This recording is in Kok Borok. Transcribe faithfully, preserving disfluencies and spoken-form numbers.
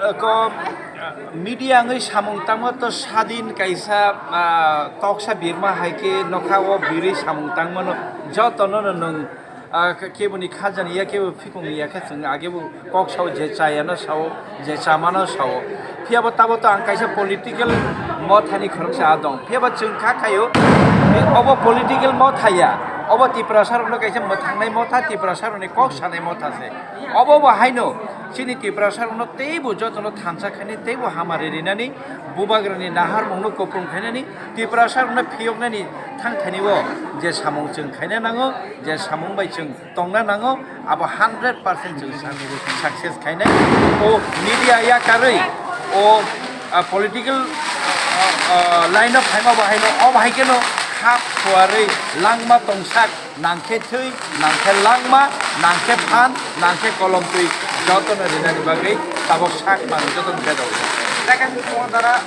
Ko media wngwi samung tangma to sadin kaisa, ah, toksa birma hai khe nokha o birwi samung tangmano jotono no nwng, ah, keboni khajani ya kebo phikung ya khe chwng agebo kok sao je chayano sao je chamano sao. Phiya bo tabo to ang kaisa political mothani khoroksa a dong. Phiya bo chwng kha khaio obo political motha ya. Obo Tiprasa rokno kaisa mwthangnai motha, Tiprasa rokni kok sanai motha se. Obo bo haino chini Tiprasa rokno teibo jotono thansa khainai, teibo hamari rinani, bubagrani naharmungno kupung khainani, Tiprasa rokno phiyoknani thang thani o je samung chwng khaina nango, je samung bai chwng tongna nango, abo hundred percent chwng sa-, success khainai. O media yakarwi o, ah, political, ah, ah, line o phaima bo haino, o bahai kheno kha phuarwi langma tongsak. Nangkhe thwi, nangkhe langma, nangkhe phan, nangkhe kolom twi, jotono rinani bagwi tabok sak manwi jotono bedok.